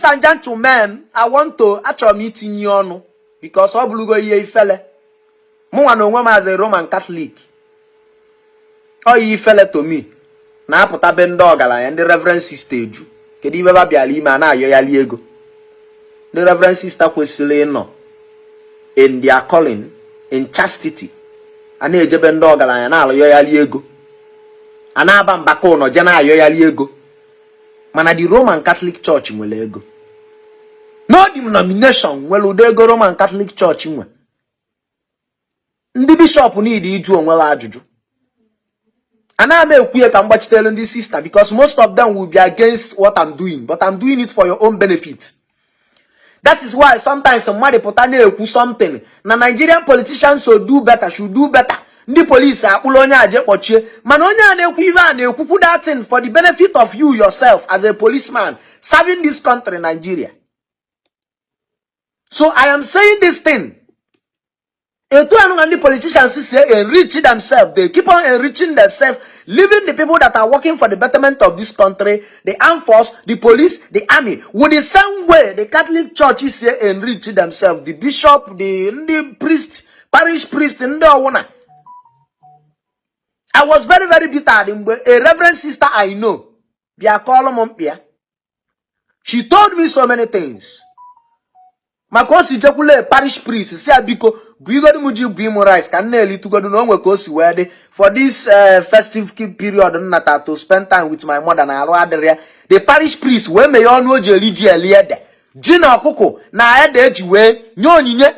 Ladies and gentlemen, I want to, achọrọ m itinye ọnụ because ọ bụrụgo ihe ifele. Mụnwa na onwe m as a Roman Catholic, ọ ihe ifele to me na-apụta be ndị ọgaranya, ndị reverend sister eju. Kedu ibe ba bịara ime? A na-ayọyali ego. Ndị reverend sister kwesịrị ịnọ in their calling, in chastity, a na-ejebe ndị ọgaranya na-ayọyali ego, a na-aba mbaka ụnọ je na-ayọyali ego. Mana the Roman Catholic Church nwere ego. No denomination nwere ụdị ego Roman Catholic Church nwe. Ndị bishọp niile, ịjụ onwe ha ajụjụ. Anaghị m ekwu ya ka m gbachitere ndị sister, because most of them will be against what I'm doing, but I'm doing it for your own benefit. That is why sometimes mmadụ pụta na-ekwu something na Nigerian politicians should do better, should do better, ndị polisi akpụrụ onye a je kpọchie. Mana onye a na-ekwu ibe a na-ekwukwu that thing for the benefit of you yourself as a policeman serving this country, Nigeria. So I am saying this thing, etu anụ na ndị politicians si enrich themselves, they keep on enriching themselves, leaving the people that are working for the betterment of this country, the armed force, the police, the army. With the same way the Catholic Church si enrich themselves, the bishop, the ndị priest, parish priest, ndị ọwụna. I was very, very bitter mgbe a reverend sister I know bịa kọọlụ m mkpi ya. She told me so many things maka o si jekwula parish priest, si ya, biko, bụ igodu m ji bụ ịmụ rice ka m na-elitugodu na o nwe ka o si wee dị for this festive period nnata to spend time with my mother na arụ adịrị ya. The parish priest wee meghe ọnụ o ji eri ji, eli ede, ji na ọkụkọ na ede eji wee nye onyinye,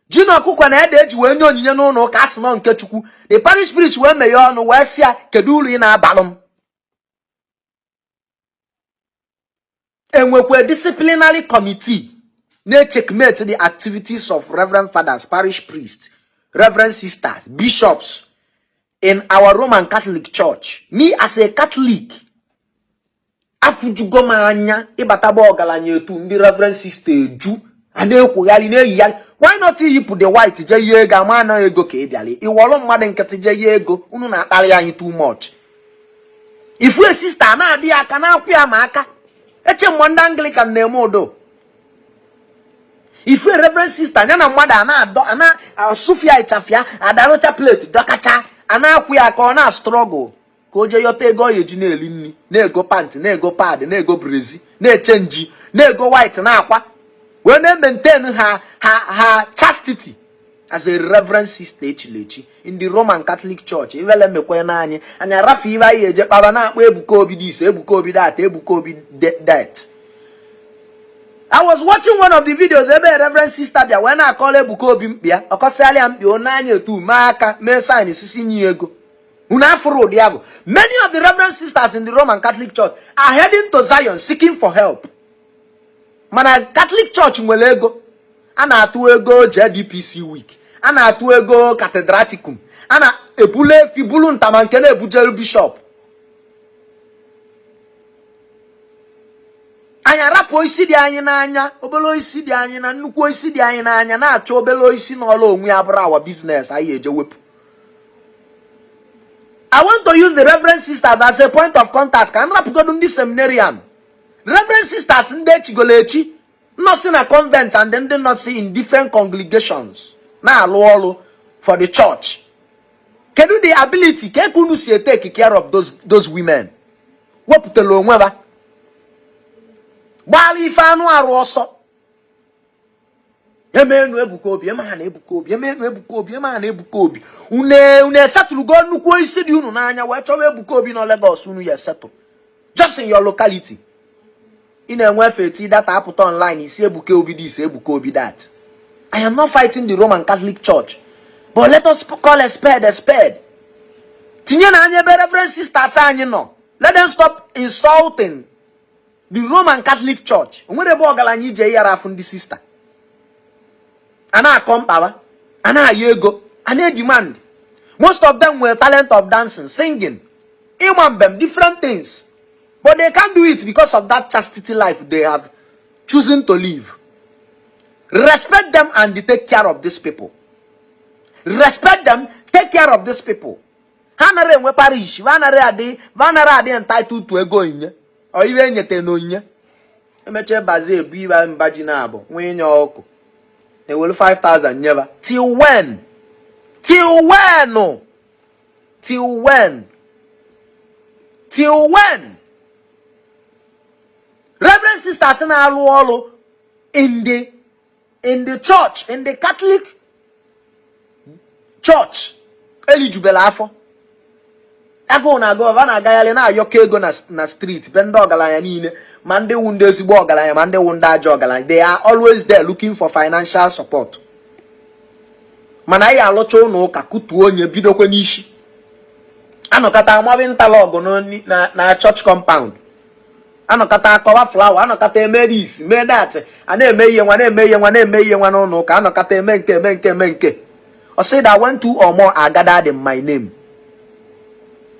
ji na ọkụkọ na ede eji wee nye onyinye n'ụlọ ụka, asị nọ nke Chukwu. The parish priest wee meghe ọnụ wee sị ya, "Kedu uru ị na-abalụ m?" Enwekwa disciplinary committee na-checkmate the activities of reverend fathers, parish priests, reverend sisters, bishops in our Roman Catholic Church? Me as a Catholic, afụjugo m anya ịbataba ọgaranya etu ndị reverend sister eju a na-ekwugharị na-eyigharị. Why not yipụ the white jee yie ego ama na ego ka ị bịara ịwọrọ mmadụ nkịtị jee yie ego? Unu na-akparị anyị too much. Ifu sister na-adị ya aka na-akwụ ya ma aka eche mmụọ. Ndị Anglican na-eme udo. Ifu reverend sister ya na mmadụ a na-adọ, a na-asụfịa ịchafịa, adarụcha plate dọkacha, a na-akwụ ya ka ọ na-struggle ka o jee yọta ego ọ ya eji na-eli nri, na-ego pant, na-ego pad, na-ego brassiere, na-eche nji, na-ego white na-akwa wee na-maintain ha chastity as a reverend sister echiri echi in the Roman Catholic Church. Ivele mekwe n'anyị, anyị arafu ibe anyị eje kpaba na-akpọ Ebuka Obi this, Ebuka Obi that, Ebuka Obi that. I was watching one of the videos ebe a reverend sister bịa wee na-akọrọ Ebuka Obi mkpi ya, ọkọsịala ya mkpi n'anya etu mee aka mee sign sisi nye ego. Unu afụrụ ụdị ya bụ many of the reverend sisters in the Roman Catholic Church are heading to Zion seeking for help. Mana Catholic Church nwere ego a na-atụ ego JDPC week, a na-atụ ego cathedraticum, a na-ebulu efi bulu ntama nke na-ebujelu bishọp. Anyị arapụ isi dị anyị n'anya, obere isi dị anyị na nnukwu isi dị anyị n'anya, na-achọ obere isi n'ọrụ onwe ya bụrụ our business anyị eje wepụ. I want to use the reverend sisters as a point of contact ka m rapụgodu ndị seminarian. Reverend sisters ndị echigolo echi nọsị na convent and ndị nọsị in different congregations na-alụ ọrụ for the church, kedu the ability ka eke unu si take care of those women wepụtara onwe ha gbaala ife anụ arụ ọsọ? Emenu Ebuka Obi, eme ha na Ebuka Obi, emenu Ebuka Obi, eme ha na Ebuka Obi. Unu esetụlụgo nnukwu isi dị unu n'anya wee chọwa Ebuka Obi nọ Lagos. Unu ya esetụ just in your locality. Ị na-enwe efe eti data apụta online isi Ebuka Obi this, Ebuka Obi that. I am not fighting the Roman Catholic Church, but let us call a spade a spade. Tinye na anya ebe reverend sisters anyị nọ. Let them stop insulting the Roman Catholic Church. O nwere ebe ọgaranya ije yara afụ ndị sister a na-akọ mkpawa, a na-ayọ ego, a na-edemand. Most of them nwere talent of dancing, singing, ịma mbem, different things, but they can't do it because of that chastity life they have chosen to live. Respect them and take care of these people. Respect them, take care of these people. Ha nara enwe parish, ha nara adị entitled to ego onyinye or iwe enyete na onyinye. Emechaa bazi ebu ibe mba ji na-abụ nwee nye ọkụ ewelu 5000 nyeba. Till when? Till when? Till when? Till when? Reverend sisters na-alụ ọrụ in the church, in the Catholic Church, elijubela afọ. Agụụ na-agụ ọba na-agagharị na-ayọkọ ego na street be ndị ọgaranya niile, ma ndị wu ndị ezigbo ọgaranya, ma ndị wu ndị ajọ ọgaranya. They are always there looking for financial support. Mana anyị alụcha ụlọ ụka, kutuo onye bidokwe n'isi, anọkọta amabi interlock na church compound, anọkọta akọwa flower, anọkọta eme this, mee that, a na-eme ihe nwa, na-eme ihe nwa, na-eme ihe nwa n'ụlọ ụka, anọkọta eme nke, eme nke, eme nke. Ọ sị that when two or more are gathered in my name,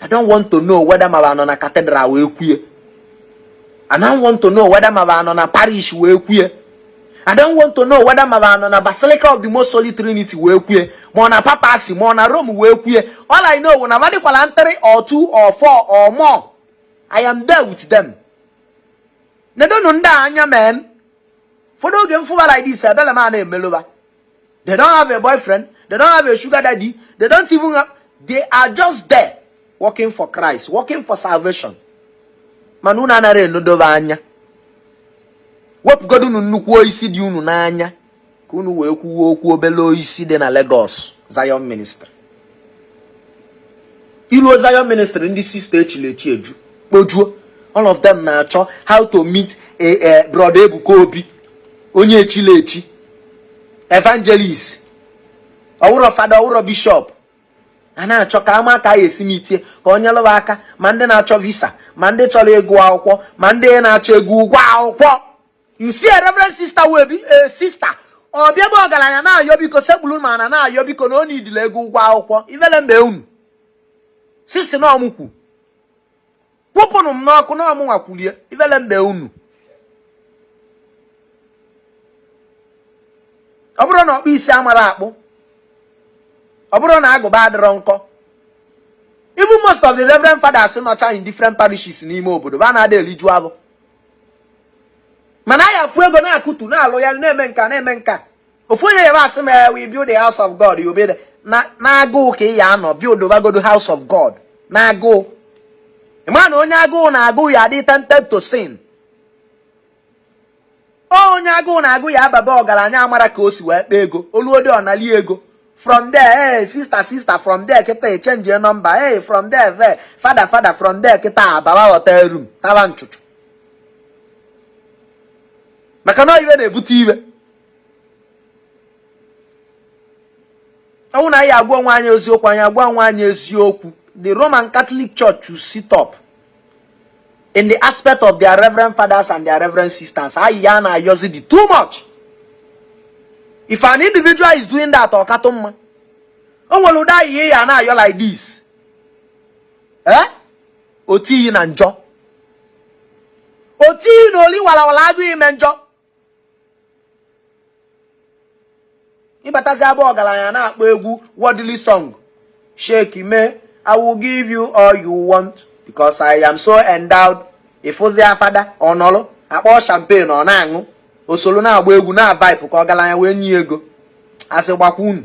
I don't want to know whether ma nọ na cathedral wee kwue. I don't want to know whether ma nọ na parish wee kwue. I don't want to know whether ma nọ na Basilica of the Most Holy Trinity wee kwue, ma ọ na papacy, ma ọ na Rome wee kwue. All I know na madịkwala three or two or four or more, I am there with them. Nedonu ndị a anya, men. Ụfọdụ oge mfụba like this, ebele m a na-emeloba. They don't have a boyfriend, they don't have a sugar daddy, they don't even have, they are just there working for Christ, working for salvation. Mana unu anaghị enodobe anya. Wepụgodo unu nnukwu isi dị unu n'anya ka unu wee kwuwe okwu obele isi dị na Lagos. Zion Ministry, iruo Zion Ministry, ndị sister echiri echi eju kpojuo. All of them na-achọ how to meet a brother Ebuka Obi, onye echila echi, evangelist, ọwụrọ fada, ọwụrọ bishop. A na-achọ ka ama ka a esi n'itie ka ọ nyelụ aka, ma ndị na-achọ visa, ma ndị chọrọ ịgụ akwụkwọ, ma ndị na-achọ ego ụgwọ akwụkwọ. You see a reverend sister wey be a sister, ọ bịa bụ ọgaranya na-ayọ biko, sekpuru ma na na-ayọ biko na ọ nidile ego ụgwọ akwụkwọ. Ivele mgbe unu sisi na ọmụkwu kwụpụnụ m n'ọkụ na ọmụnwa kwulie. Ivele mgbe unu ọ bụrụ na ọkpụ isi amara akpụ, ọ bụrụ na agụba adịrọ nkọ. Even most of the reverend fathers nọcha in different parishes n'ime obodo ba na-ada eliju abụ, mana anyị afụ ego na-akụtu, na-alụ ya, na-eme nka, na-eme nka. Ofu onye yaba asị m, "We build the house of God." You build na na-agụụ ka ị ya anọ build bagodo house of God na-agụụ. Ịma na onye agụụ na-agụ ya adị tempted to sin. Onye agụụ na-agụ ya ababa ọgaranya amara ka o si wee kpee ego oluode ọnali ego. From there, hey, sister, sister, from there kịta echange number. Hey, from there, there, father, father, from there kịta ababa hotel room taba nchuchu, maka na iwe na-ebute iwe. Ọnwụ na anyị agwa onwe anyị eziokwu, anyị agwa onwe anyị eziokwu. The Roman Catholic Church should sit up in the aspect of their reverend fathers and their reverend sisters. Anyị ya na-ayọzi dị too much. If an individual is doing that, ọ katụ mma. O nwere ụdị ayịya ya na-ayọ like this, eh, otiyi na njọ, otiyi na oli walawala agụ ime njọ. Ịbatazi abụ ọgaranya na-akpọ egwu worldly song, shake me, I will give you all you want because I am so endowed. Ịfụzi afada ọnọlụ akpọ champagne, ọ na-aṅụ, osoro na-agba egwu na vibe ka ọgaranya wee nye ego. Asị gbakwa unu.